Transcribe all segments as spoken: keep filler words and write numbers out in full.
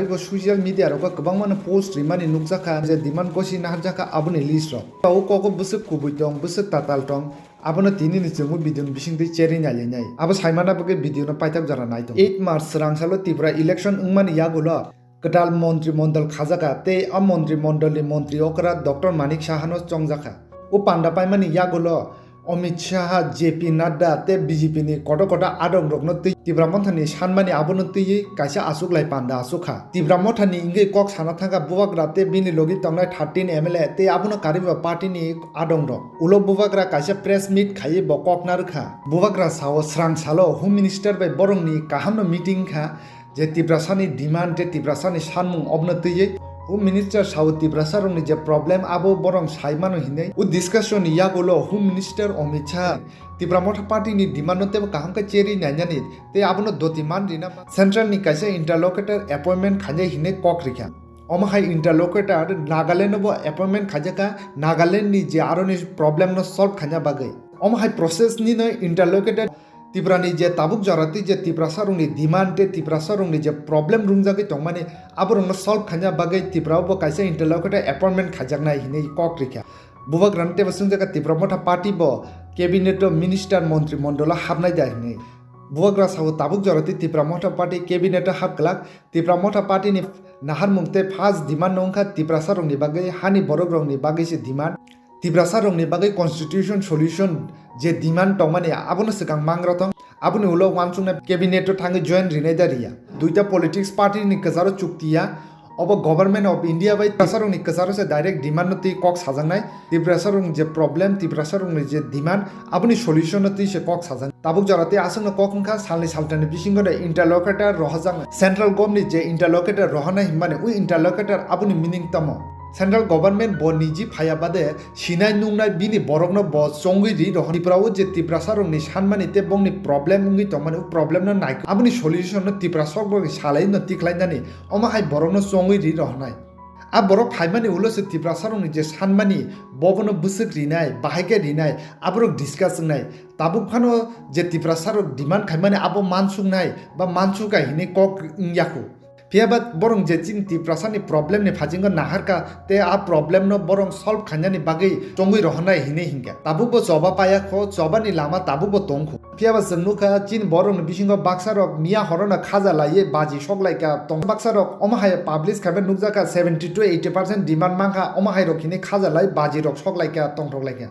Teibo social media rogo kwbangmano post rimani nukjakha je demand gosi naharjakha aboni list rok. O kogo bwswk kubui tong, bwswk tatal tong, abono tinini chwngwi video ni bisingtwi cherwi nailainai. Abo saimana bagwi video no paithak jora naitung. Eight March swrang salo Tripura election wngmani yagulo kwtal montri mondol khajakha tei o montri mondolni montri okra Doctor Manik Sahano chongjakha. O panda paimani yagulo Amit Shah, J P Nadda tei B J P ni kotor kotor adong rokno twi Tipra Mothani sanmani abono twiwi kaisa achuklai panda achukha. Tipra Mothani wngwi kok sana thangkha Bubagra tei bini logi tongnai thirteen M L A tei abono kariba party ni adong rok. Ulo Bubagra kaisa press meet khaiwi bo kok narwkha. Bubagra sao swrang salo Home Minister bai borokni kahamno meeting kha. Je Tiprasani demand tei Tiprasani sanmung obno twiwi Home Minister sao Tiprasarokni je problem abo borok sai mano hinwi. O discussion ni yagulo Home Minister Amit Shah Tipra Motha Party ni demand no teibo kaham khe cherwi nainani tei abono doti man rina central ni kaisa interlocutor appointment khainai hinwi kok rikha. Omo hai interlocutor Nagaland no bo appointment khaijakha Nagaland ni je aroni problem no solve khaina bagwi. Omo hai process ni no interlocutor Tiprani je tabuk jora twi je Tiprasarokni demand tei Tiprasarokni je problem rungjagwi tongmani, aborokno solve khaina bagwi Tiprao bo kaisa interlocutor appointment khaijaknai hinwi kok rikha. Bubagrano teibo swngjakha Tipra Motha Party bo cabinet o minister montri mondolo hapnai da hinwi. Bubagra sao tabuk jora twi Tipra Motha Party cabinet o hap glak, Tipra Motha Party ni naharmung tei first demand no wngkha Tiprasarokni bagwi hani borokrokni bagwi se demand. Tiprasarokni bagwi constitution solution je demand tongmani abono swkang mangra tong. Aboni ulo uansuknai cabinet o thangwi join rinai da riya. Duita politics party ni kwcharo chukti ya. Obo Government of India bai Tiprasarokni kwcharo se direct demand no twi kok sajaknai. Tiprasarokni je problem, Tiprasarokni je demand, aboni solution no twi se kok sajak. Tabuk jora tei aswkno kok wngkha salni saltani bisingo de interlocutor rohorjaknai. Central government ni je interlocutor rohornai hinmani, ui interlocutor aboni meaning tamo? Central government bo niji phaiya bade sinai nungnai bini borokno bo chongwi ri rohor. Tripura o je Tiprasarokni sanmani tei bongni problem wngwi tongmani, o problem no nai, aboni solution no Tiprasarok bai salai no tikhlainani, omo hai borokno chongwi ri rohornai. A borok phaimani ulo se Tiprasarokni je sanmani bobono bwswk rinai, bahai khe rinai, aborok discuss wngnai. Tabuk phano je Tiprasarok demand khaimani abo mansuknai ba mansukya hinwi kok wngya khu. Phiya ba borok je chini Tiprasani problem ni phasingo naharkha tei a problem no borok solve khainani bagwi chongwi rohornai hinwi hinkha. Tabukbo choba paya kho, chobani lama tabukbo tong kho. Phiya ba chwng nukha chini borokni bisingo baksarok miya horono khaja laiwi baji sok laikha tong. Baksarok omo hai publish khaiba nukjakha seventy to eighty percent demand mankha, omo hai rok hinwi khaja lai baji rok sok laikha tongthok laikha.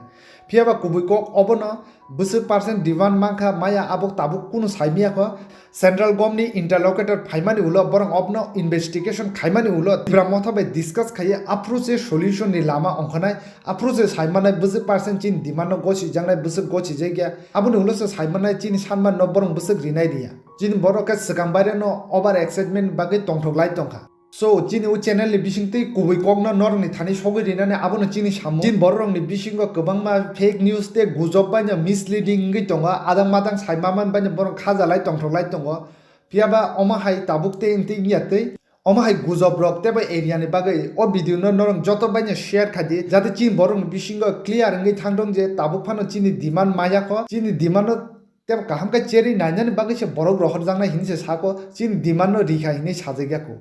Phiya ba kubui kok obono bwswk percent demand mankha maya abo tabuk kunu sai miya kho. Central government ni interlocutor phaimani ulo borok obono investigation khaimani ulo Tipra Motha bai discuss khaiwi aphuru se solution ni lama ongkhanai, aphuru se sai manai bwswk percent chini demand no gosijaknai bwswk gosijakya, aboni ulo se sai manai chini sanmani no borok bwswk rinai riya. Chini borok khe swkang baire no over excitement bagwi tongthok lai tongkha. So, chini o channel ni bisingtwi kubui kokno norokni thani sogwi rinani abono chini samung. Chini bororokni bisingo kwbangma fake news tei gujob baino misleading wngwi tongo, adang madang sai mamani baino borok khajalai tongthoklai tongo. Phiya ba omo hai tabuk tei wngtwi wngya twi. Omo hai gujob rok teibo area ni bagwi o video no norok joto baino share khai di, jate chini borokni bisingo clear wngwi thangthong je tabuk phano chini demand maya kho, chini demand no teibo kaham khe cherwi nainani bagwi se borok rohorjaknai hinwi se sako, chini demand no rikha hinwi sajak ya kho.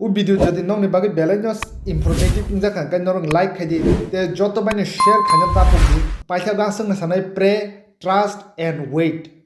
O video jodi nokni bagwi belai no informative wngjakha hwnkhe norok like khai di, tei joto baino share khaina ta pok di. Paithago ang swngna sanai, pray, trust and wait.